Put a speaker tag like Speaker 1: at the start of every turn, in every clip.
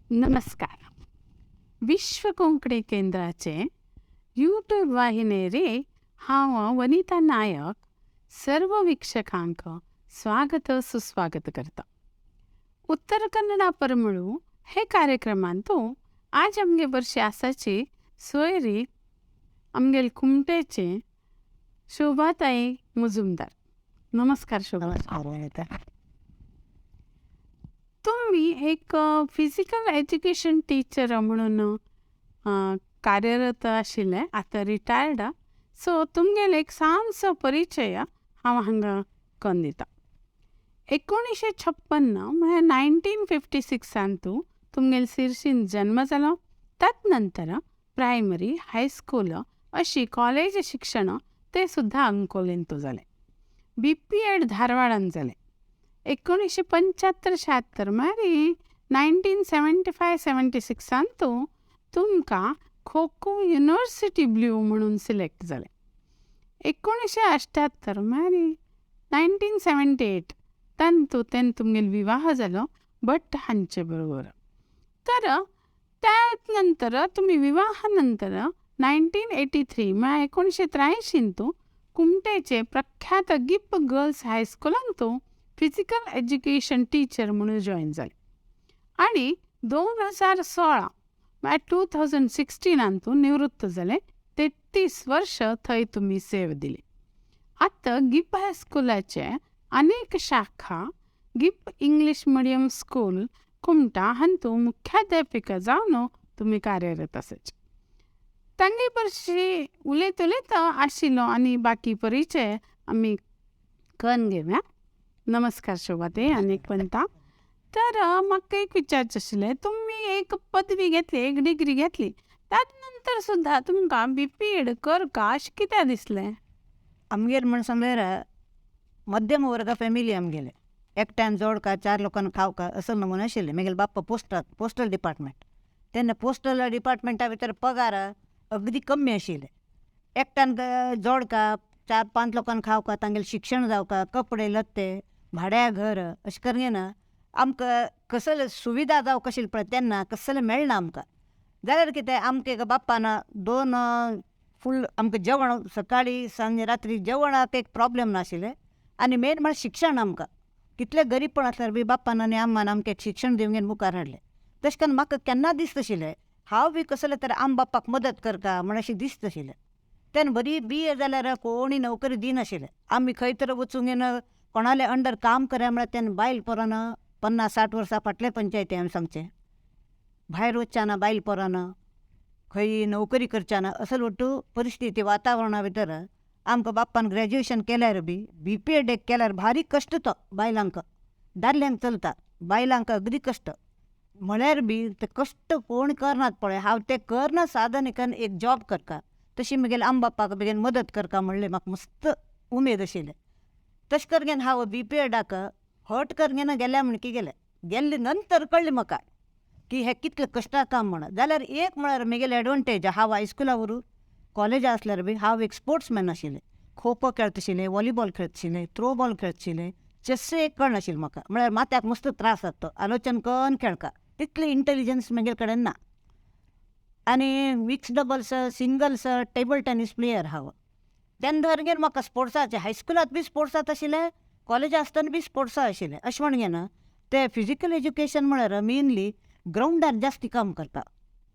Speaker 1: नमस्कार. विश्व कोंकणी केंद्राचे यूट्यूब वाहिनीर हांव वनिता नायक सर्व वीक्षकांक स्वागत सुस्वागत करता. उत्तर कन्नडा परमळू हे कार्यक्रमांतू आज आमगे वर्षी आसाची सोयरी आमगेल कुमटेचे शोभाताई मुजुमदार. नमस्कार शोभा.
Speaker 2: नमस्कार वनिता.
Speaker 1: तुम्ही एक फिजिकल एज्युकेशन टीचर म्हणून कार्यरत आशिल्ले, आतां रिटायर्ड. सो तुमगेलो एक ल्हानसो परिचय हांव हांगा करून दिता. 1956 म्हळ्यार 1956 तुमगेलो सिरसीन जन्म जालो. तत् नंतर प्रायमरी, हायस्कूल अशी कॉलेज शिक्षण ते सुद्दां अंकोलेंतू जालें. बी पी एड धारवाडान जालें. 1975-76 म्हळ्यार 1975-76 तुमकां खो खो युनिवर्सिटी ब्ल्यू म्हणून सिलेक्ट जालें. 1978 म्हळ्यार 1978 तांतू तेन्ना तुमगेलो विवाह जालो भट्ट हांचे बरोबर. तर त्या नंतर तुमी विवाहा नंतर 1983 म्हळ्यार 1983 कुमटेचे प्रख्यात गिप्प गर्ल्स हायस्कुलांतू फिजिकल एज्युकेशन टीचर म्हणून जॉयन जाले. आनी 2016 म्हळ्यार 2016 निवृत्त जाले. 33 वर्ष थंय तुमी सेवा दिली. आतां गिप्प हायस्कुलाचे अनेक शाखा गिप्प इंग्लीश मिडियम स्कूल कुमटा हांतू मुख्याध्यापिका जावन तुमी कार्यरत आसात. तांगे परशी उलयत उलयत आशिल्लो आनी बाकी परिचय आमी करून घेवया. नमस्कार शोभाताई आनी वनिता. तर म्हाका एक विचारचें आशिल्लें, तुमी एक पदवी घेतली, एक डिग्री घेतली, त्यात नंतर सुद्दां तुमकां बी पी एड करका अशें कित्याक दिसलें?
Speaker 2: आमगेर म्हण सांगल्यार मध्यम वर्ग फॅमिली आमगेले. एकट्यान जोडका चार लोकांक खावका असो नमुनो आशिल्लें. म्हगेले बाप्पा पोस्टल डिपार्टमेंट. तेन्ना पोस्टल डिपार्टमेंटा भितर पगार अगदी कमी आशिल्ले. एकट्यान जोडका 4-5 लोकांक खावका, तांगेलें शिक्षण जावका, कपडे लत्ते, भाड्या घर अशें करून ना आमकां कसले सुविधा जावंक आशिल्ली पळय तेन्ना कसलें मेळना आमकां. जाल्यार कितें आमकां एका बाप्पान 2 फूल आमकां जेवण सकाळी सांजे रात्री जेवणाक एक प्रोब्लेम नाशिल्लें. आनी मेन म्हळ्यार शिक्षण आमकां कितलें गरीबपण आसल्यार बी बाप्पान आनी अम्मान आमकां एक शिक्षण दिवंक मुखार हाडलें. तशें करून म्हाका केन्ना दिसता आशिल्लें हांव बी कसलें तर आम बाप्पाक मदत करता म्हण अशें दिसता आशिल्लें. तेन्ना बरी बी ए जाल्यार कोणी नोकरी दिनाशिल्लें. आमी खंय तर वचूंक येना कोणाले अंडर काम करया म्हळ्यार तेन्ना बायल पोरान 50-60 वर्सां फाटले पंचायती हांवें सांगचें भायर वचचें ना, बायल पोरान खंय नोकरी करचें ना, असो ಒಟ್ಟು परिस्थिती वातावरणा भितर आमकां बाप्पान ग्रॅज्युएशन केल्यार बी बी पी एड केल्यार भारी कश्ट तो बायलांक, दादल्यांक चलता, बायलांक अगदी कश्ट. म्हळ्यार बी ते कश्ट कोण करनात पळय, हांव तें करना साधन करून एक जॉब करता तशी म्हगेले आम बाप्पाक बेगीन मदत करता म्हणलें म्हाका मस्त उमेद आशिल्लें. तशें करून हांव बी पी एडाक हट करून गेल्या म्हण की गेलें. गेल्ले नंतर कळ्ळें म्हाका की हें कितलें कश्टा काम म्हण. जाल्यार एक म्हळ्यार म्हगेलें एडवांटेज, हांव हायस्कुला व्हरू कॉलेजा आसल्यार बी हांव एक स्पोर्ट्समॅन आशिल्लें. खो खो खेळत आशिल्लें, वॉलीबॉल खेळत आशिल्लें, थ्रो बॉल खेळत आशिल्लें. चॅस एक कळनाशिल्लें म्हाका, म्हळ्यार माथ्याक मस्त त्रास जाता तो आलोचन करून खेळका, तितलें इंटेलिजन्स म्हगेले कडेन ना. आनी mix doubles, singles, table tennis player हांव. तेन्ना धरून म्हाका स्पोर्ट्साचें हायस्कुलांत बी स्पोर्ट्सांत आशिल्लें, कॉलेजा आसतना बी स्पोर्ट्सा आशिल्लें. अशें म्हण घेना तें फिजिकल एज्युकेशन म्हळ्यार मेनली ग्रावंडार जास्ती काम करता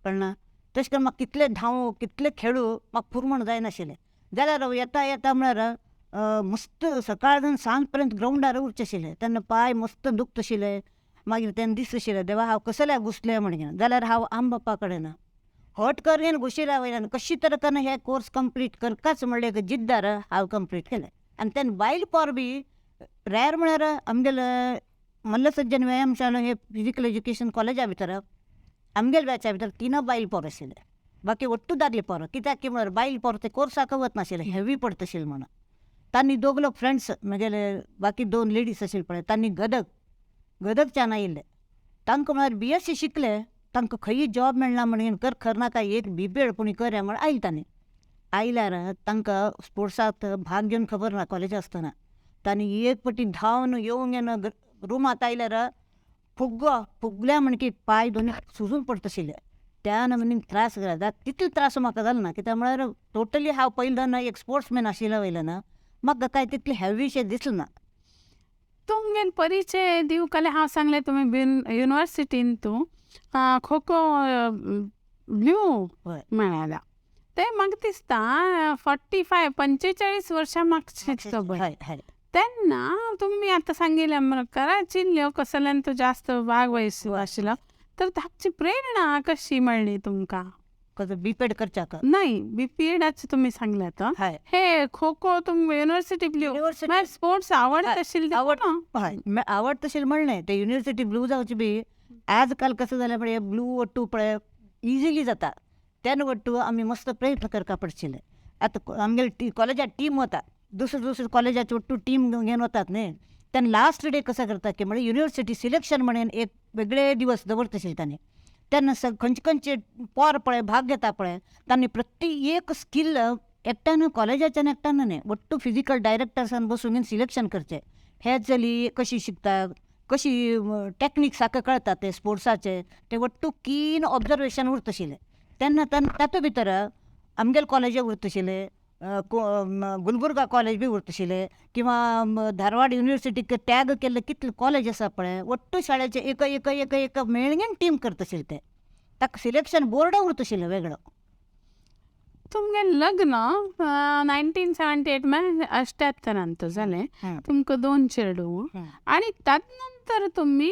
Speaker 2: कळना. तशें करून म्हाका कितलें धांवू कितलें खेळूं म्हाका पुरमण जायनाशिल्लें. जाल्यार येता येता म्हळ्यार मस्त सकाळ जावन सांज पर्यंत ग्रावंडार उरचें आशिल्लें. तेन्ना पांय मस्त दुखता आशिल्ले. मागीर तेन्ना दिसता आशिल्लें देवा हांव कसल्या घुसलें म्हण. जाल्यार हांव आम बाप्पा कडेन हट करून घुशिल्ल्या वयल्यान कशी तर करून हे कोर्स कंप्लीट करकाच म्हणलें एक जिद्दार हांव कंप्लीट केलें. आनी तेन्ना बायल पोर बी रेर म्हळ्यार आमगेले मल्लसज्जन व्यायामशाला हे फिजिकल एज्युकेशन कॉलेजा भितर आमगेले बॅचा भितर 3 बायल पोर आशिल्ले, बाकी ಒಟ್ಟು दादले पोर. कित्याक की म्हळ्यार बायल पोर ते कोर्साक वचनाशिल्ले, हेवी पडटा आशिल्लें म्हणून. तांणी दोग लोक फ्रेंड्स म्हगेले बाकी 2 लेडीज आशिल्ले पळय तांणी गदगच्यान आयिल्ले. तांकां म्हळ्यार बी एस सी शिकले, तांकां खंयी जॉब मेळना म्हणून कर खर नाका एक बी पी एड पुणी करया म्हण आयले. तांणी आयल्यार तांकां स्पोर्ट्सांत भाग घेवन खबर ना कॉलेज आसतना. तांणी एक पटी धांवन येवंक येना रुमांत आयल्यार फुग्गो फुगल्या म्हण की पांय दोनी सुजून पडटा आशिल्ले. त्या नमुन्यान त्रास जाला, तितलो त्रास म्हाका जालो ना, कित्याक म्हळ्यार टोटली हांव पयलो ना एक स्पोर्ट्समॅन आशिल्लो वयलो ना, म्हाका काय तितलें हेवीशें दिसलें ना.
Speaker 1: तुमगेल परिचय दिवकाले हांव सांगलें तुमी बीन युनिवर्सिटीन तूं खो खो ब्ल्यू मेळाला, ते म्हाका दिसता 45 45 वर्सां मागची खबर. तेन्ना तुमी आतां सांगिल्ल्या प्रकारा चिल्ल्यो कसल्यान तूं जास्त भाग वयस आशिल्लो, तर ताची प्रेरणा कशी मेळ्ळी तुमकां?
Speaker 2: कसो बीपेड करच्याक?
Speaker 1: नाही, बीपीएडाचे तुमी सांगले आतां. हे खो खो तुमी युनिवर्सिटी ब्ल्यू
Speaker 2: युनिवर्सिटी
Speaker 1: स्पोर्ट्स आवडत आशिल्ले?
Speaker 2: आवड हय, आवडत आशिल्लें म्हणलें ते युनिवर्सिटी ब्लू जावची बी आजकाल कसं जालें पळय, ब्लू वट्टू पळय इजिली जाता, तेन्ना वट्टू आमी मस्त प्रयत्न करपा पडशिल्ले. आतां आमगेले कॉलेजात टीम वता, दुसरे दुसरे कॉलेजाचे वट्टू टीम घेवन वतात न्ही, तेन्ना लास्ट डे कसो करता की म्हळ्यार युनिवर्सिटी सिलेक्शन म्हणून एक वेगळे दिवस दवरता आशिल्ले तांणी. तेन्ना खंयचे खंयचे पोर पळय भाग घेता पळय, तांणी प्रत्येक एक स्कील एकट्यान कॉलेजाच्यान एकट्यान न्ही, वट्टू फिजिकल डायरेक्टर्सान बसून सिलेक्शन करचें. हे चली कशी शिकता, कशी टॅक्निक्स सारके कळटा ते स्पोर्ट्साचे, ते वट्टू कीन ऑब्जर्वेशन उरता आशिल्लें. तेन्ना तातूंत भितर आमगेले कॉलेज उरता आशिल्लें, गुलबुर्गा कॉलेज बी उरता आशिल्लें, किंवा धारवाड युनिवर्सिटीक टॅग केल्ले कितले कॉलेज आसा पळय, वट्टू शाळेचे एक एक एक एक मेळून टीम करता आशिल्ले ते. ताका सिलेक्शन बोर्ड उरता आशिल्लें वेगळो.
Speaker 1: तुमगेलें लग्न 1978 म्हळ्यार 78 जालें, तुमकां 2 चेडूं, आनी तात नंतर तुमी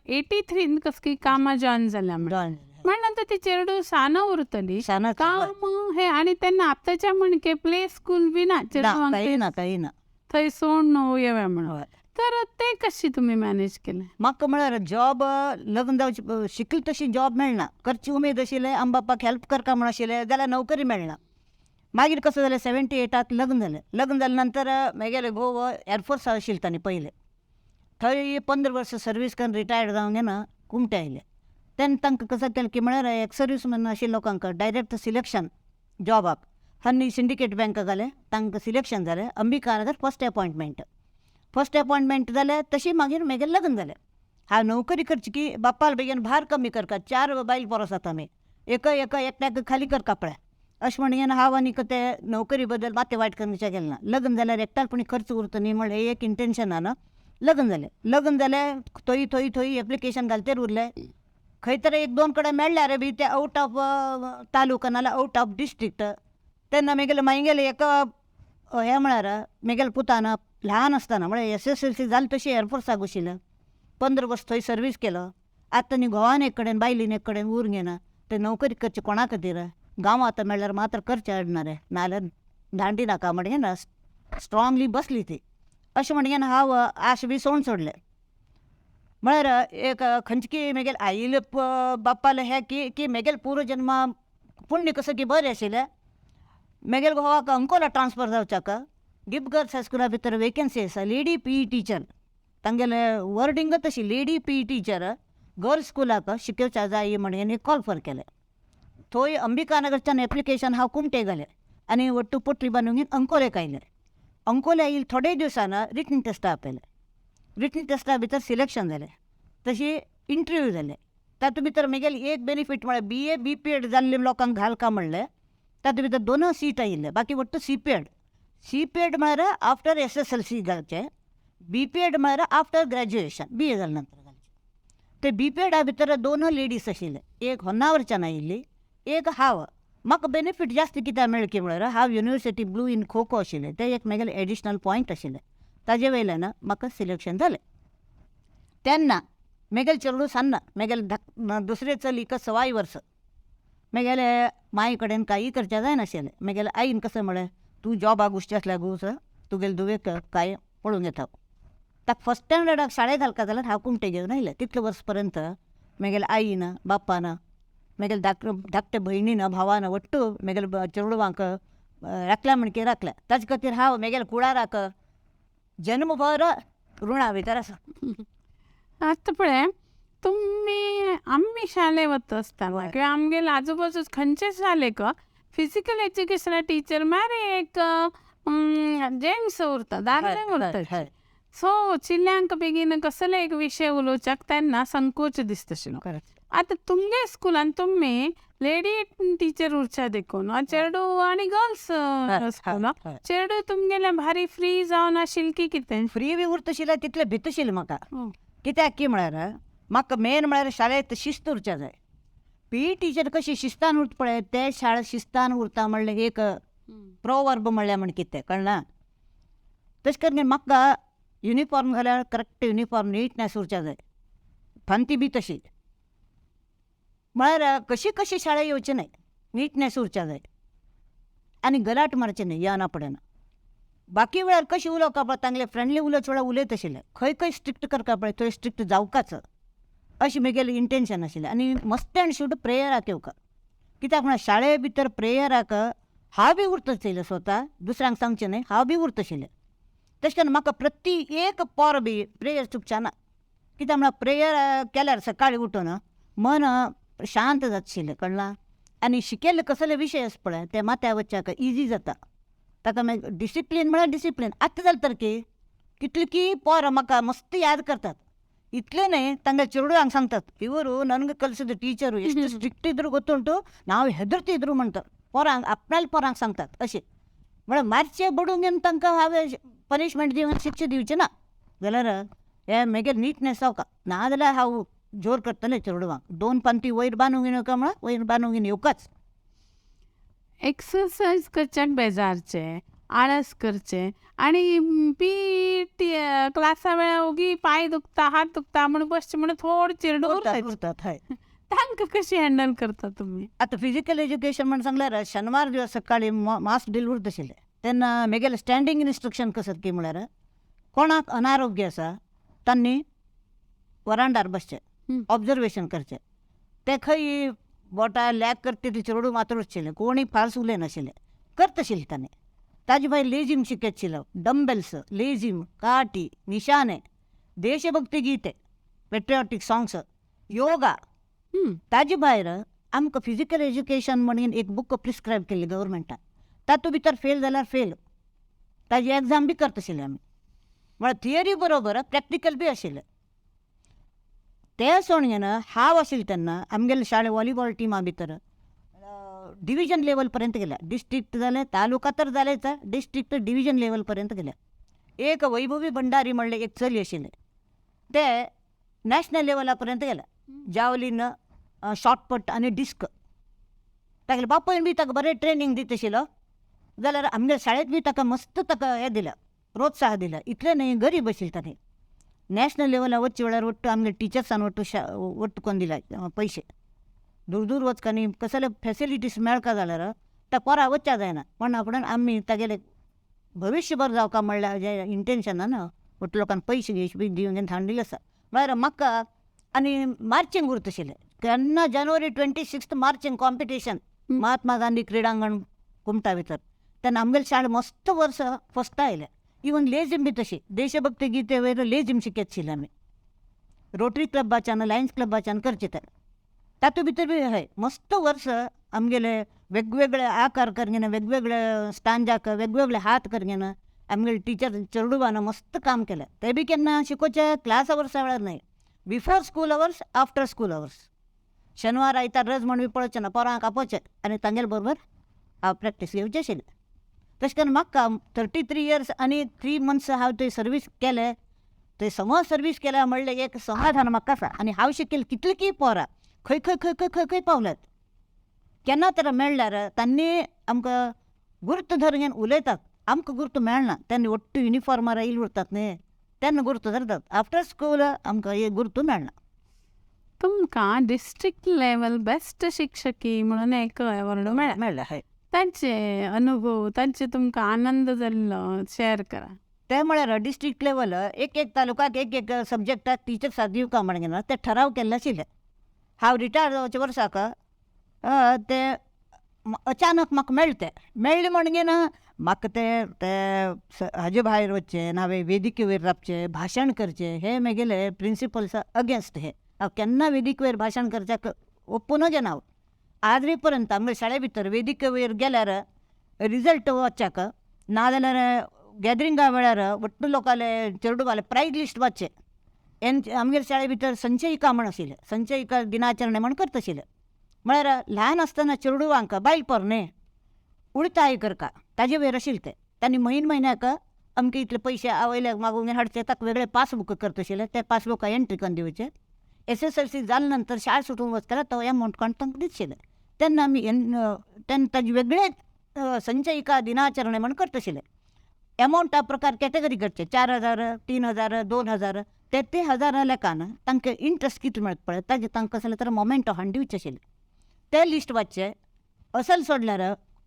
Speaker 1: 83 कसकी कामां जॉयन जाल्या म्हणून नंतर ती चेडूं सान उरतली काम हे, आनी तेन्ना आतांच्या म्हणके प्ले स्कूल बी ना,
Speaker 2: चेडवांक ना काही ना,
Speaker 1: थंय सोडून येवया म्हणून, तर ते कशी तुमी मॅनेज केलें?
Speaker 2: म्हाका म्हळ्यार जॉब लग्न जावची शिकली तशी जॉब मेळना, करची उमेद आशिल्लें, आम बापाक हेल्प करता म्हूण आशिल्लें, जाल्यार नोकरी मेळना. मागीर कसं जालें, 78 लग्न जालें. लग्न जाले नंतर म्हगेले घोव एअरफोर्सार आशिल्ले तांणी पयलें, थंय 15 वर्सां सर्वीस करून रिटायर्ड जावन घेना कुमटे आयले. तेन्ना तांकां कसं केलें की म्हळ्यार एक सर्वीसमॅन आशिल्ले लोकांक डायरेक्ट सिलेक्शन जॉबाक हांणी सिंडिकेट बँकाक घालें, तांकां सिलेक्शन जालें. Ambikanagar first appointment, first appointment जालें तशी मागीर म्हगेलें लग्न जालें. हांव नोकरी करची की बापाल बेगीन भार कमी करता, 4 बायल पोर आसात आमी, एक एक एकट्याक खाली करता पळय, अशें म्हणून हांव आनीक ते नोकरी बद्दल मात्तें वायट करपाचें गेलें ना. लग्न जाल्यार एकट्याक कोणी खर्च उरता न्ही म्हणलें एक इंटेन्शनान लग्न जालें. लग्न जालें थंय थंय थंय एप्लिकेशन घालतेर उरलें, खंय तरी 1-2 कडेन मेळ्ळ्यार बी ते आवट ऑफ तालुका नाल्यार आवट ऑफ डिस्ट्रिक्ट. तेन्ना म्हगेलें मागीर एक हें म्हळ्यार म्हगेले पुतान ल्हान आसतना म्हळ्यार SSLC जाली तशी एअरफोर्साक घुशिल्लें, 15 वर्स थंय सर्वीस केलो. आतां न्ही घोवान एक कडेन बायलेन एक कडेन उरूंक येना, ते नोकरी करची कोणा खातीर, गांवां आतां मेळ्ळ्यार मात्र करचें अडणार, नाल्यार दांडी नाका म्हणून ना स्ट्रांगली बसली ती. अशें म्हणून हांव आश बी सोडून सोडलें. म्हळ्यार एक खंयची की म्हगेले आईले बाप्पाले हें की की म्हगेले पूर्वजन्मा पुण्य कसं की बरें आशिल्लें. म्हगेले घोवाक अंकोला ट्रान्सफर जावच्याक गिफ्ट गर्ल्स हायस्कुला भितर वेकन्सी आसा, लेडी पी ई टिचर, तांगेले वर्डिंग तशी lady P E teacher girls स्कुलाक शिकोवच्या जाय म्हणून एक कॉल फॉर केलें. थंय अंबिकानगरच्यान एप्लिकेशन हांव कुमटे घालें आनी वट्टू पोटली बांदून अंकोलेक आयलें. अंकोले आयिल्ले थोडे दिवसान रिटन टेस्टा आपयलें, रिटन टेस्टा भितर सिलेक्शन जालें, तशी इंटरव्यू जाले. तातूंत भितर म्हगेलें एक बेनिफीट म्हळ्यार BA BPEd जाल्ले लोकांक घालका म्हणलें, तातूंत भितर 2 सीट आयिल्ले, बाकी वट्टू CPEd. CPEd म्हळ्यार आफ्टर SSLC घालचें, BPEd म्हळ्यार आफ्टर ग्रॅज्युएशन BA जाले नंतर घालचें. ते BPEडा भितर 2 लेडीज आशिल्ले, एक होन्नावरच्यान आयिल्ली, एक हांव. म्हाका बेनिफीट जास्त कित्याक मेळ्ळें की म्हळ्यार हांव university blue in kho kho आशिल्लें, तें एक म्हगेलें एडिशनल पॉयंट आशिल्लें, ताजे वयल्यान म्हाका सिलेक्शन जालें. तेन्ना म्हगेलें चेडूं सान्न, म्हगेलें दुसरे चलीक 2.25 वर्स, म्हगेले मांय कडेन कांय करचें जायनाशिल्लें. म्हगेले आईन कसं म्हळें, तूं जॉबाक घुसचें आसल्यार घुस, तुगेले धुवेक कांय पळोवंक येता. ताका फर्स्ट स्टँडर्डाक शाळेक घालका जाल्यार हांव कुमटे घेवन आयलें. तितले वर्स पर्यंत म्हगेले आईन बाप्पान म्हगेले धाकटे भयणीन भावान वट्टू म्हगेले चेडवांक राखल्या म्हणकी राखल्या. ताजे खातीर हांव म्हगेले कुळाराक जन्मभर ऋणा भितर आसा.
Speaker 1: आतां पळय तुमी आमी शाळे वता आसतना किंवा आमगेले आजूबाजू खंयचे शाळेक फिजिकल एज्युकेशना टिचर मारे एक जेंट्स उरता, दादले उरता. सो चिल्ल्यांक बेगीन कसले एक विशय उलोवच्याक तेन्ना संकोच दिसताशिल्लो.
Speaker 2: करेक्ट.
Speaker 1: आतां तुमगे स्कुलान तुमी लेडी टिचर उरच्या देखून चेडू आनी गर्ल्स स्कूल, चेडू तुमगेले भारी फ्री जावन आशिल्ली की कितें?
Speaker 2: फ्री बी उरतशिल्लें, तितलें भितशिल्लें म्हाका. कित्याक की म्हळ्यार म्हाका मेन म्हळ्यार शाळेंत शिस्त उरच्या जाय. पी टिचर कशी शिस्तान उरता पळय, ते शाळा शिस्तान उरता म्हणलें एक प्रोवर्ब म्हणल्यार म्हण कितें कळना. तशें करून म्हाका युनिफॉर्म घाल्यार करेक्ट युनिफॉर्म नीटनेस उरच्या जाय, फांती बी तशी, म्हळ्यार कशी कशी शाळा येवची न्हय, नीटनेस उरच्या जाय आनी गलाट मारचें न्हय या ना पडना. बाकी वेळार कशी उलोवका पळय, तांगले फ्रेंडली उलोवचे वेळार उलयत आशिल्ले, खंय खंय स्ट्रिक्ट करता पळय थंय स्ट्रिक्ट जावकाच अशें म्हगेलें इंटेन्शन आशिल्लें. आनी मस्त अँड should प्रेयराक येवका, कित्याक म्हळ्यार शाळे भितर प्रेयराक हांव बी उरताशिल्लें स्वता, दुसऱ्यांक सांगचें न्हय, हांव बी उरताशिल्लें. तशें करून म्हाका प्रति एक पोर बी प्रेयर चुकचें ना, कित्याक म्हळ्यार प्रेयर केल्यार सकाळीं उठून मन शांत जातशिल्लें, कळ्ळां. आनी शिकयल्ले कसले विशय आसा पळय ते माथ्या वचच्याक इजी जाता, ताका मागीर डिसिप्लीन म्हळ्यार डिसिप्लीन. आतां जालें तर की कितली की पोरां म्हाका मस्त याद करतात, ಇತ್ತಲೇ ತಂಗ ಚುರುಡು ಸಂಗ್ತತ್ ಇವರು ನನಗೆ ಕಲಿಸಿದ ಟೀಚರು ಎಷ್ಟು ಸ್ಟ್ರಿಕ್ಟ್ ಇದ್ರು ಗೊತ್ತುಂಟು, ನಾವು ಹೆದರ್ತಿದ್ರು म्हणटात पोरांक, आपणाले पोरांक सांगतात अशें. म्हळ्यार मारचें बडोवन घेवन तांकां हांवें पनिशमेंट दिवन शिक्षा दिवचें ना जाल्यार हे मागीर नीटनेस जावका, नाजाल्यार हांव जोर करतलें चेडवांक, दोन पांती वयर बांदूंक येवका म्हळ्यार वयर बांदूंक येवकाच.
Speaker 1: एक्सरसायज करच्याक बेजारचे, आळस करचे आनी पी टी क्लासा वेळार ओगी पांय दुखता हात दुखता म्हूण बसचे म्हूण थोडे चेडू
Speaker 2: उरतात उरतात हय.
Speaker 1: तांकां कशी हँडल करता तुमी?
Speaker 2: आतां फिजिकल एज्युकेशन म्हण सांगल्यार शनिवार दिवस सकाळी मास ड्रील उरता आशिल्लें तेन्ना म्हगेलें स्टँडींग इन्स्ट्रक्शन कसत की म्हळ्यार कोणाक अनारोग्य आसा तांणी वरांडार बसचें, ऑब्जर्वेशन करचें. ते खंय बोटां लॅग करता ती चेडूं मात्र आशिल्लें, कोणूय फाल्स उलयनाशिल्लें, करता आशिल्लें ताणें. ताजे भायर लेजीम शिकयत आशिल्लो, डंबेल्स, लेजीम, काटी, निशाने, देशभक्ती गीते, पेट्रिऑटीक सॉंग्स, योगा. ताजे भायर आमकां फिजिकल एज्युकेशन म्हणून एक बूक प्रिस्क्रायब केल्ली गव्हर्मेंटान, तातूंत भितर फेल जाल्यार फेल, ताजी एग्जाम बी करता आशिल्ले आमी. म्हळ्यार थियरी बरोबर प्रॅक्टिकल बी आशिल्लें. ते सोडून हांव आशिल्लें तेन्ना आमगेले शाळे वॉलीबॉल टिमा भितर डिविजन लेवल पर्यंत गेल्या, डिस्ट्रिक्ट जालें, तालुका तर जालेच, डिस्ट्रिक्ट डिविजन लेवल पर्यंत गेल्या. एक वैभवी भंडारी म्हणलें एक चली आशिल्लें, ते नॅशनल लेवला पर्यंत गेल्या, जावलीन, शॉटपट आनी डिस्क. तागेले बापायन बी ताका बरें ट्रेनींग दित आशिल्लो, जाल्यार आमगे शाळेंत बी ताका मस्त ताका हें दिलां, प्रोत्साह दिला. इतलें न्हय गरीब आशिल्लें ताणें, नॅशनल लेवला वचचे वेळार वट्टू आमगे टिचर्सान वट्टू वट्टू कोन्न दिला पयशे, दूर दूर वचका न्ही, कसले फेसिलिटीज मेळका जाल्यार त्या पोरा वचच्या जायना म्हणून फुडें आमी तागेले भविश्य बरें जावका म्हणल्यार जे इंटेन्शनान वट्टू लोकांक पयशे गियशे बी दिवन धाडून दिले आसा. म्हळ्यार म्हाका आनी मार्चींग उरता आशिल्लें केन्ना, जानेवारी 26 मार्चींग कॉम्पिटिशन महात्मा गांधी क्रिडांगण कुमटा भितर, तेन्ना आमगेले शाळा मस्त वर्स फर्स्ट आयलें. इवन लेजीम बी तशी देशभक्ती गीते वयर लेजीम शिकयत आशिल्ले आमी, रोटरी क्लबाच्यान लायन्स क्लबाच्यान करचे ते, तातूंत भितर बी हय मस्त वर्स आमगेले वेगवेगळे आकार करगेन, वेगवेगळे स्टांजाक वेगवेगळे हात करगेन आमगेले टिचर चेडवान मस्त काम केलें. ते बी केन्ना शिकोवचे क्लास अवर्सा वेळार न्हय, before school hours, after school hours, शेनवार आयतार रज म्हण बी पळोवचें ना, पोरांक आपोवचें आनी तांगेले बरोबर हांव प्रॅक्टीस घेवचें आशिल्लें. तशें करून म्हाका 33 इयर्स आनी 3 मंथ्स हांव थंय सर्वीस केलें, थंय समज सर्वीस केल्या म्हणलें एक समाधान म्हाका आसा. आनी हांव शिकयलें कितलीं की पोरां खंय खंय खंय खंय खंय खंय पावल्यात, केन्ना तर मेळ्ळ्यार तांणी आमकां गुर्त धरून उलयतात, आमकां गुर्त मेळना, तेन्ना वट्टू युनिफॉर्मार आयिल्ले उरतात न्ही, तेन्ना गुर्त धरतात. आफ्टर स्कूल आमकां एक गुर्त मेळना.
Speaker 1: तुमकां डिस्ट्रिक्ट लेवल बेस्ट शिक्षकी म्हणून एक अवॉर्ड मेळ्ळा,
Speaker 2: मेळ्ळा हय.
Speaker 1: तांचे अनुभव, तांचे तुमकां आनंद जाल्लो शेअर करा.
Speaker 2: ते म्हळ्यार डिस्ट्रिक्ट लेवल एक एक तालुक्याक एक एक सब्जॅक्टाक टिचर्साक दिवका म्हणून ते ठराव केल्ले आशिल्ले. हांव रिटायर जावचे वर्साक ते अचानक म्हाका मेळ्ळें, तें मेळ्ळें म्हणगेन म्हाका ते ते हाजे भायर वचचें, हांवें वेदिके वयर रावचें, भाशण करचें, हें म्हगेलें प्रिंसिपल्सा अगेन्स्ट. हें हांव केन्ना वेदिके वयर भाशण करच्याक ओप्पून घेना. हांव आजरी पर्यंत आमगे शाळे भितर वेदिके वयर गेल्यार रिजल्ट वचच्याक, नाजाल्यार गॅदरिंगा वेळार ಒಟ್ಟು लोकाले चेरडूवाले प्रायज लिस्ट वाचचे. एन आमगेले शाळे भितर संचयिका म्हण आशिल्लें, संचयिका दिनाचरणे म्हण करता आशिल्लें. म्हळ्यार ल्हान आसतना चेरडुवांक बायल पोर न्ही उडताय करका ताजे वयर आशिल्लें तें. तांणी म्हयन म्हयन्याक अमके इतले पयशे आवयल्याक मागून हाडचे, ताका वेगळे पासबूक करता आशिल्लें, ते पासबुका एंट्री करून दिवचे. SSLC जाले नंतर शाळा सुटून वचताले तो एमावंट काडून तांकां दितशिल्लें. तेन्ना आमी तेन्ना ताजे वेगळे संचयिका दिनाचरणे म्हण करता आशिल्लें. एमावंटा प्रकार कॅटेगरी करचे, 4000, 3000, 2000, ते ते हजारा लेखान तांकां इंट्रस्ट कितलो मेळटा पळय ताजे तांकां कसलें तर मोमेंटो हाडून दिवचें आशिल्लें. ते लिस्ट वाचचें. असल सोडल्यार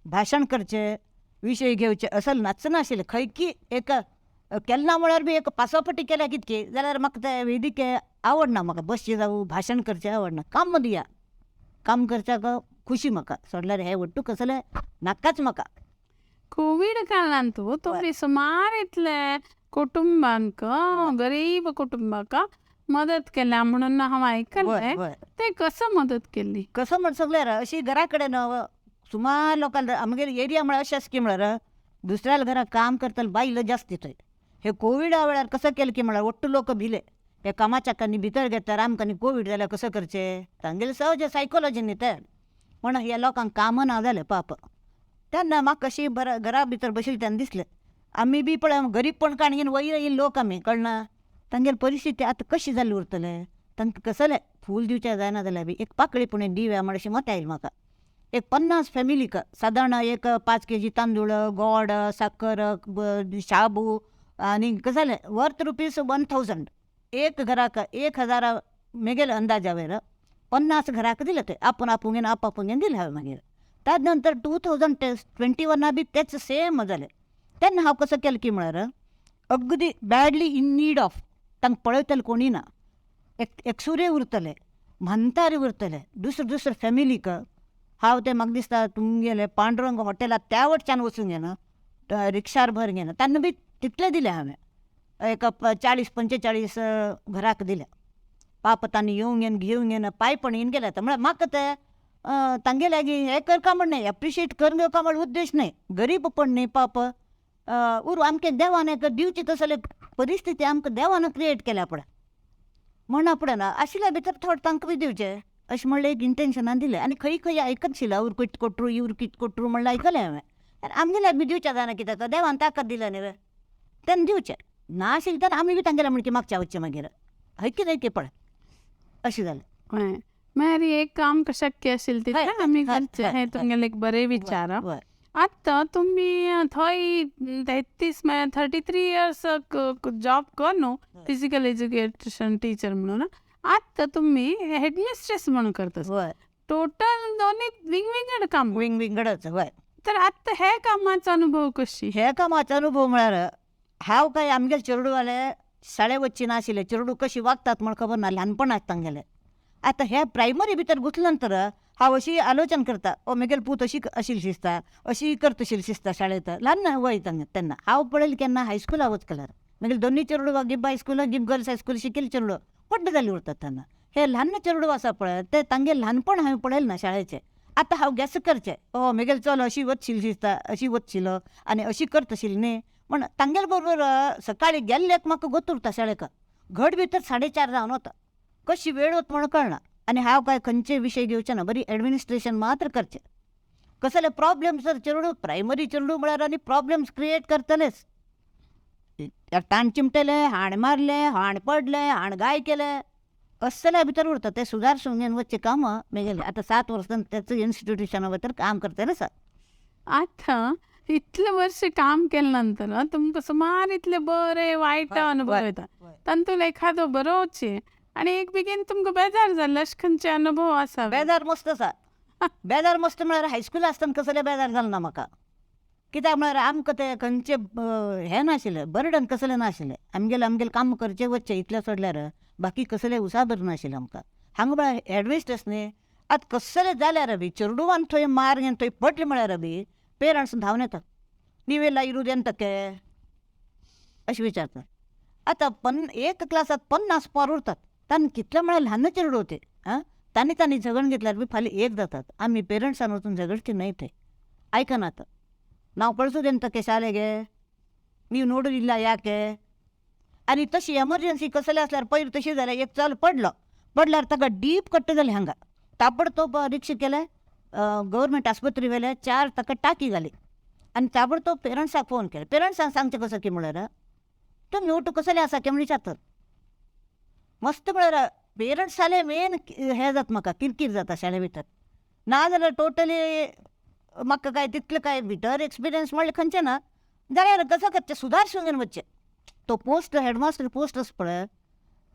Speaker 2: भाशण करचें, विशय घेवचे असल नाचनाशिल्लें. खंयकी एक केन्ना म्हळ्यार बी एक पासोपटी केल्या कितकी जाल्यार म्हाका ते वेदिके आवडना, म्हाका बसचें जावं भाशण करचें आवडना. काम दिया, काम करच्याक खुशी म्हाका, सोडल्यार हे ಒಟ್ಟು कसलें नाकाच म्हाका.
Speaker 1: कोवीड काळांत तुमी सुमार इतले कुटुंबांक, गरीब कुटुंबाक मदत केल्या म्हणून हांव आयकलें, ते कसं मदत केली?
Speaker 2: कसं म्हण सगल्यार अशी घरा कडेन सुमार लोकांक आमगेले एरिया म्हळ्यार अशें आसा की म्हळ्यार दुसऱ्या घराक काम करतले बायलो जास्त थंय. हे कोविडा वेळार कसं केलें की म्हळ्यार ಒಟ್ಟು लोक भिले, हे कामाच्या कानी भितर घेतात आमकां कोवीड जाल्यार कसं करचें, तांगेलें सहज सायकोलॉजी न्ही तें, म्हण ह्या लोकांक कामां ना जालें पाप. तेन्ना म्हाका कशी बरं घरा भितर बशिल्लें तेन्ना दिसलें आमी बी पळय गरीबपण काडून वयर येयले लोक आमी कळना तांगेली परिस्थिती आतां कशी जाल्ली उरतले, तांकां कसलें फूल दिवचें जायना जाल्यार बी एक पाकळी पूण दिवया म्हण अशें मत आयलें म्हाका. एक 50 फॅमिलीक सादारण एक 5 kg तांदूळ, गोड, साकर, शाबू आनी कसलें वर्थ ₹1000 एक घराक 1000 मेगेले अंदाजा वयर 50 घराक दिले ते आपूण आपूण घेवन आप आपूण घेवन दिले हांवें मागीर. ताजे नंतर 2021 बी तेच सेम जालें. तेन्ना हांव कसं केलें की म्हळ्यार अगदी बॅडली इन नीड ऑफ तांकां पळयतले कोणी ना, एकसुरे उरतले, म्हांतारे उरतले, दुसरे दुसरे फॅमिलीक हांव तें म्हाका दिसता तुमगेलें पांडुरंग हॉटेलांत त्या वटच्यान वचूंक घेना, रिक्षार भर घेना, तांकां बी तितलें दिलें हांवें, एक 40-45 घराक दिलें. पाप तांणी येवंक घेवन घेवंक घेवन पांय पण येवन गेले. म्हळ्यार म्हाका तें तांगे लागीं हें करका म्हण न्हय, एप्रिशिएट करून घेवका म्हण उद्देश न्हय, गरीबपण न्हय पाप उरूं आमकां देवान एक दिवची तसले परिस्थिती आमकां देवान क्रिएट केल्या पळय म्हण पळयना आशिल्ल्या भितर थोडें तांकां बी दिवचें अशें म्हणलें एक इंटेन्शनान दिलें. आनी खंय खंय आयकतशिल्लें our कित कोटरू इवर कित कोटरू म्हणलें आयकलें हांवें. आनी आमगेल्या बी दिवचें जायना कित्याक देवान ताकद दिल्या न्ही तेन्ना दिवचें, ना आशिल्लें तर आमी बी तांगेल्या म्हणकी मागच्या वचचें मागीर हय की न्हय की पळय अशें जालें.
Speaker 1: हय, मागीर एक काम शक्य आशिल्लें तितलें आमी करचें, हें तुमगेलें एक बरें विचार. आतां तुमी थंय 33 म्हळ्यार 33 इयर्स जॉब कर न्हू फिजिकल एज्युकेशन टिचर म्हणून, आतां तुमी हेडमिस्ट्रेस म्हणून करता, टोटल दोन्ही विंगविंगड काम,
Speaker 2: विंगविंगडच. हय,
Speaker 1: तर आतां हे कामाचो अनुभव कशी?
Speaker 2: हे कामाचो अनुभव म्हळ्यार हांव काय आमगेले चेरडूवाले शाळे वचची नाशिल्ले, चेरडू कशी वागतात म्हण खबर ना ल्हानपणांत तांगेले. आतां हे प्रायमरी भितर घुसले नंतर हांव अशी आलोचन करता, ओ म्हगेले पूत अशी अशी शिजता अशी करता शिजता शाळेंत ल्हान वय तेन्ना हांव पळयलें केन्ना हायस्कुला वचकल्यार म्हगेले दोनूय चेरडूवां गिब हायस्कूल गिब गर्ल्स हायस्कूल शिकिल्ले चेरडू व्हडले जाल्ले उरतात तेन्ना. हे ल्हान चेरडू आसा पळय ते तांगेलें ल्हानपण हांवें पळयलें ना शाळेचें. आतां हांव गॅस करचें, ओ म्हगेलो चलो अशी वचशील शिजता अशी वचशिलो आनी अशी करतशील न्ही म्हण तांगेले बरोबर सकाळीं गेल्ल्याक म्हाका गोत उरता शाळेक, घट भितर 4:30 जावन वता, कशी वेळ वता म्हण कळना. आनी हांव काय खंयचे विशय घेवचें ना, बरी एडमिनिस्ट्रेशन मात्र करचें. कसले प्रॉब्लेम्स जर चेरडू प्रायमरी चेरडू म्हळ्यार आनी प्रॉब्लेम्स क्रिएट करतलेच, ताण चिमटलें, हाण मारलें, हाण पडलें, हाण गाय केलें, असल्या भितर उरता ते सुदारसूंक घेवन वचचें काम मेगेलें. आतां 7 वर्सां तेच इन्स्टिट्युशना भितर काम करतलें आसा.
Speaker 1: आतां इतले वर्स काम केले नंतर तुमकां सुमार इतले बरे वायट अनुभव येता, तातूंत एखादो बरोच आनी एक बेगीन तुमकां बेजार जाल्ले अशे खंयचे अनुभव आसा?
Speaker 2: बेजार मस्त आसा. बेजार मस्त म्हळ्यार हायस्कुला आसतना कसलें बेजार जालें ना म्हाका, कित्याक म्हळ्यार आमकां तें खंयचें हें नाशिल्लें, बर्डन कसलें नाशिल्लें, आमगेलें आमगेलें काम करचें वचचें इतलें सोडल्यार बाकी कसलें उसाबर नाशिल्लें आमकां. हांगा म्हळ्यार एडमिनिस्ट्रेशन न्ही, आतां कसलें जाल्यार बी चेरडुवान थंय मार घेवन थंय पडलें म्हळ्यार बी पेरंट्स धांवन येतात, नीवेला इरूद एंतके अशें विचारतात. आतां एक क्लासांत 50 पोर उरतात, तांणी कितले म्हळ्यार ल्हान चेरडू ते आं, तांणी तांणी झगड घेतल्यार बी फाल्यां एक जातात. आमी पेरंट्सान वचून झगडचें न्हय, थंय आयकनात. नांव कळसूं तेंतके शालेगे ನೀವು ನೋಡೋದಿಲ್ಲ ಯಾಕೆ? आनी तशी एमर्जन्सी कसले आसल्यार पयर तशी जाल्यार एक चल पडलो, पडल्यार ताका डीप कट्ट जालें हांगा. ताबडतोब रिक्षा केले, गव्हर्मेंट आस्पत्री व्हेले, 4 ताका टाकी घाली आनी ताबडतोब पेरंट्साक फोन केले. पेरंट्सांक सांगचें कसो की म्हळ्यार तुमी ओटू कसले आसा की म्हण विचारतात. मस्त म्हळ्यार पेरंट्स जाले मेन हें जाता म्हाका किरकीर जाता शाळे भितर. ना जाल्यार टोटली म्हाका काय तितलें काय भितर एक्सपिरियन्स म्हणलें खंयचें ना जाल्यार कसो करचें सुदारसून घेवन वचचें. तो पोस्ट हेडमास्टर पोस्ट आसा पळय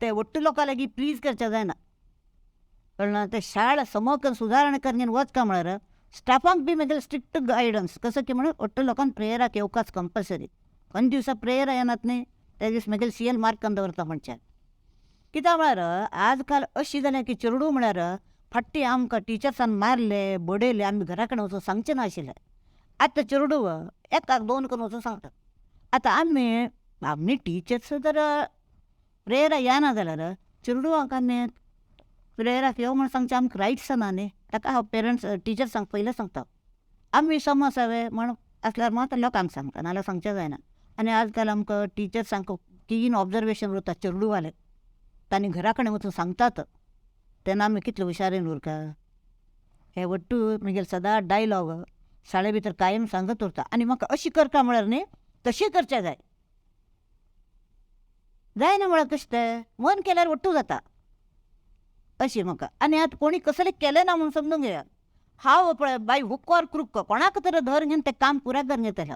Speaker 2: ते ಒಟ್ಟು लोकां लागीं प्लीज करचें जायना, कळना. ते शाळा समक सुदारणा करून घेवन वचका म्हळ्यार स्टाफांक बी मागीर स्ट्रिक्ट गायडन्स कसो की म्हणून ಒಟ್ಟು लोकांक प्रेयराक येवकाच कंपल्सरी. खंय दिवसा प्रेयर येनात न्ही त्या दीस मागीर सीएल मार्क करून दवरता मनशान. कित्याक म्हळ्यार आजकाल अशी जाल्या की चेडूं म्हळ्यार फाटी आमकां टिचर्सान मारले बडयले आमी घरा कडेन वचून सांगचें नाशिल्लें. आतां चेडूं एकाक दोन करून वचून सांगतात. आतां आमी आमी टिचर्स जर प्रेयराक येना जाल्यार चेडवांक आमी प्रेयराक यो म्हण सांगचें आमकां रायट्स ना न्ही. ताका हांव पेरंट्स टिचर्सांक पयलें सांगता, आमी समज हांवें म्हण आसल्यार मात लोकांक सांगता, नाजाल्यार सांगचें जायना. आनी आजकाल आमकां टिचर्सांक क्लीन ऑब्जर्वेशन उरता चेडवालें, तांणी घरा कडेन वचून सांगतात तेन्ना आमी कितले हुशारेन उरता. हे वट्टू म्हगेले सदां डायलॉग शाळे भितर कायम सांगत उरता. आनी म्हाका अशी करता म्हळ्यार न्ही तशी करचें जाय, जायना म्हळ्यार कशें तें मन केल्यार वट्टू जाता अशी म्हाका. आनी आतां कोणी कसलें केलें ना म्हूण समजून घेयात, हांव पळय बाय हुक ऑर क्रूक कोणाक तर धर घेवन तें काम पुराय करून घेतलें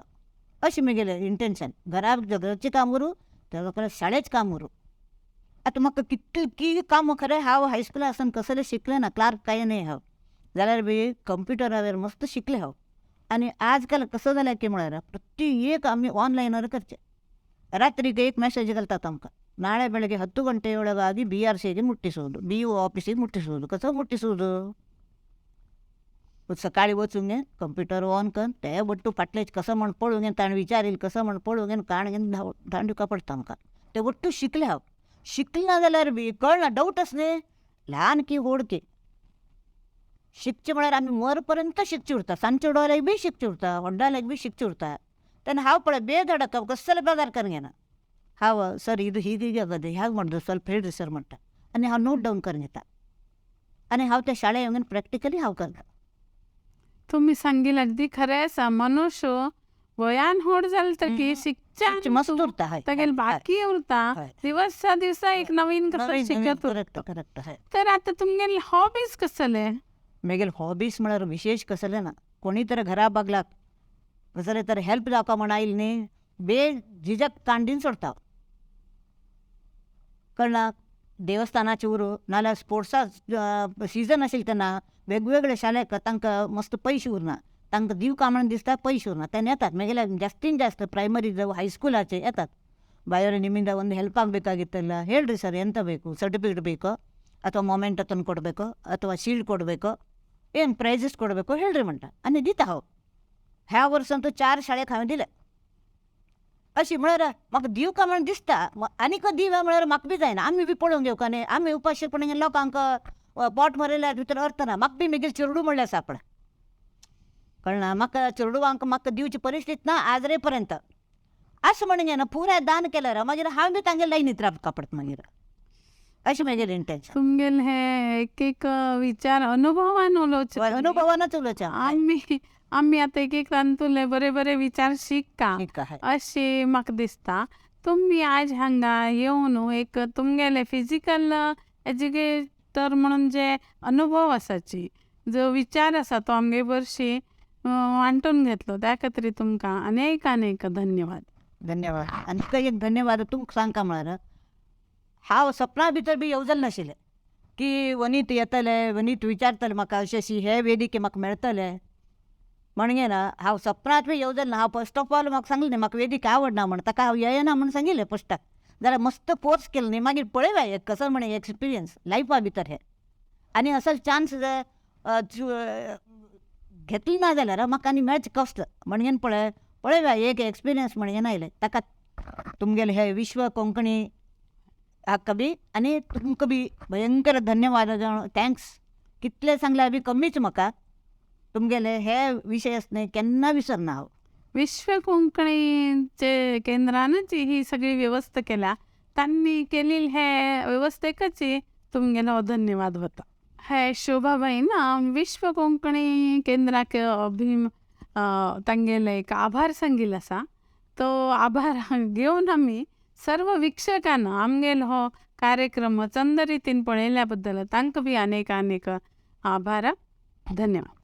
Speaker 2: अशें म्हगेलें इंटेन्शन. घरा घरचें काम उरूं त्या शाळेचें काम उरूं. आतां म्हाका कितलीं की कामां खरें हांव हायस्कुला आसतना कसलें शिकलें ना, क्लार्क कांय न्ही हांव, जाल्यार बी कंप्युटराचेर मस्त शिकलें हांव. आनी आजकाल कसो जालें की म्हळ्यार प्रत्येक आमी ऑनलायनार करचें. ರಾತ್ರಿಗೆ एक ಮೆಸೇಜ್ घालतात आमकां, ನಾಳೆ ಬೆಳಗ್ಗೆ 10 ಗಂಟೆಯೊಳಗಾಗಿ ಬಿ ಆರ್ ಸಿಗೆ ಮುಟ್ಟಿಸುವುದು, ಬಿ you ऑफिसीक मुಟ್ಟಿಸುವುದು. कसो मुಟ್ಟಿಸುವುದು? सकाळी वचूंक गे कंप्युटर ऑन कर ते वट्टू फाटलें कसो म्हण पळोवंक गे, ताणें विचारील कसो म्हण पळोवंक गे, काण घेवन धांव दिवका पडटा आमकां. ते वट्टू शिकलें हांव, शिकलें ना जाल्यार बी कळना डावट आस न्ही, ल्हान की व्हड की शिकचें म्हळ्यार आमी मरपर्यंत शिकचें उरता. सांजचे चेडवाल्याक बी शिकचें उरता, व्हडल्याक बी शिकचें उरता. तेन्ना हांव पळय बेधडक कसले बेजार करून घेना. हांव सर ಇದು ಹೀಗೆ ಹೀಗೆ ಆಗದೆ ಹ್ಯಾಗೆ ಮಾಡೋದು ಸ್ವಲ್ಪ ಹೇಳ್ರಿ ಸರ್ म्हणटा आनी हांव नोट डावन करून घेता आनी हांव त्या शाळे येवन प्रॅक्टिकली हांव करता.
Speaker 1: तुमी सांगील अगदी खरें आसा. मनुष्य वयान व्हड जालें तकी शिकच्या
Speaker 2: मस्त उरता. हय,
Speaker 1: तागेले बाकी उरता, दिवसा दिवसा एक नवीन कसो शिकत उरता.
Speaker 2: करेक्ट. हय.
Speaker 1: तर आतां तुमगेले हॉबीज कसले?
Speaker 2: म्हगेले हॉबीज म्हळ्यार विशेश कसलें ना. कोणी तर घरा बागलाक कसले तर हेल्प जावका म्हण आयली न्ही बेझिजक कांडीन सोडता. कळना देवस्थानाचे उरूं नाजाल्यार स्पोर्ट्सा सिजन आशिल्लें तेन्ना वेगवेगळे शाळेक तांकां मस्त पयशे उरना, तांकां दिवका म्हण दिसता पयशे उरना तेन्ना येतात म्हगेले ಜಾಸ್ತಿನ್ ಜಾಸ್ತಿ ಪ್ರೈಮರಿ जावं ಹೈಸ್ಕೂಲಾಚೆ येतात. ಬಾಯವ್ರೆ ನಿಮ್ಮಿಂದ ಒಂದು ಹೆಲ್ಪ್ ಆಗಬೇಕಾಗಿತ್ತಲ್ಲ ಹೇಳ್ರಿ ಸರ್, ಎಂತ ಬೇಕು, ಸರ್ಟಿಫಿಕೇಟ್ ಬೇಕೋ ಅಥವಾ ಮೊಮೆಂಟೋ ತಂದು ಕೊಡಬೇಕೋ ಅಥವಾ ಶೀಲ್ಡ್ ಕೊಡಬೇಕೋ ಏನು ಪ್ರೈಸಸ್ ಕೊಡಬೇಕೋ ಹೇಳ್ರಿ म्हणटा आनी दिता हांव. ह्या वर्स अंतू 4 शाळेक हांवें दिले. अशी म्हळ्यार म्हाका दिवका म्हण दिसता आनीक दिवया म्हळ्यार म्हाका बी जायना. आमी बी पळोवंक घेवका न्ही, आमी उपाशीपणान लोकांक पोट मरयल्यार भितर अर्थ ना. म्हाका बी म्हगेलें चेडूं म्हणलें आसा आपणें, कळना म्हाका चेडवांक म्हाका दिवची परिस्थिती ना आजरे पर्यंत. अशें म्हणून घेना पुराय दान केल्यार मागीर हांव बी तांगेले लायनीत रावका पडटा मागीर. अशें म्हगेलें इंटेन्शन.
Speaker 1: तुमगेले हे एक एक विचार अनुभवान उलोवचे,
Speaker 2: अनुभवानच उलोवचें.
Speaker 1: आमी आमी आतां एक एक तातूंतले बरे बरे विचार शिकता अशें म्हाका दिसता. तुमी आयज हांगा येवन एक तुमगेले फिजिकल एज्युकेटर म्हणून जे अनुभव आसाची जो विचार आसा तो आमगे बरशी वांटून घेतलो त्या खातीर तुमकां अनेक अनेक धन्यवाद.
Speaker 2: धन्यवाद. आनी एक धन्यवाद तुमकां सांगता म्हळ्यार हांव सपना भितर बी येवजल नाशिल्लें की वनीत येतलें, वनीत विचारतलें म्हाका अशें अशी हे वेदिके म्हाका मेळटलें म्हणगे ना. हांव सपनांत बी येवजल ना. हांव फर्स्ट ऑफ ऑल म्हाका सांगलें न्ही म्हाका वेदिका आवडना म्हण, ताका हांव येना म्हण सांगिल्लें फस्टाक. जाल्यार मस्त फोर्स केलो न्ही मागीर पळोवया एक कसो म्हण एक्सपिरियन्स लायफा भितर हे. आनी असो चान्स घेतलो ना जाल्यार म्हाका आनी मेळचें कश्ट म्हणगेन पळय पळोवया एक एक्सपिरियन्स म्हणगेन आयलें. ताका तुमगेलें हे विश्व कोंकणी हाका बी आनी तुमकां बी भयंकर धन्यवाद, thanks. कितलें सांगल्यार बी कमीच म्हाका. तुमगेले हे विशय न्ही केन्ना विसरना हांव.
Speaker 1: विश्व कोंकणीचे केंद्रानच ही सगळी व्यवस्था केल्या. तांणी केलेली हे व्यवस्थेकच तुमगेलो धन्यवाद होता. हे शोभाबाईन विश्व कोंकणी केंद्राक भीम तांगेले एक आभार सांगिल्लो आसा. तो आभार घेवन आमी सर्व वीक्षकांना आमगेलो हो कार्यक्रम चंद रितीन पळयल्या बद्दल तांकां बी अनेक अनेक आभार. धन्यवाद.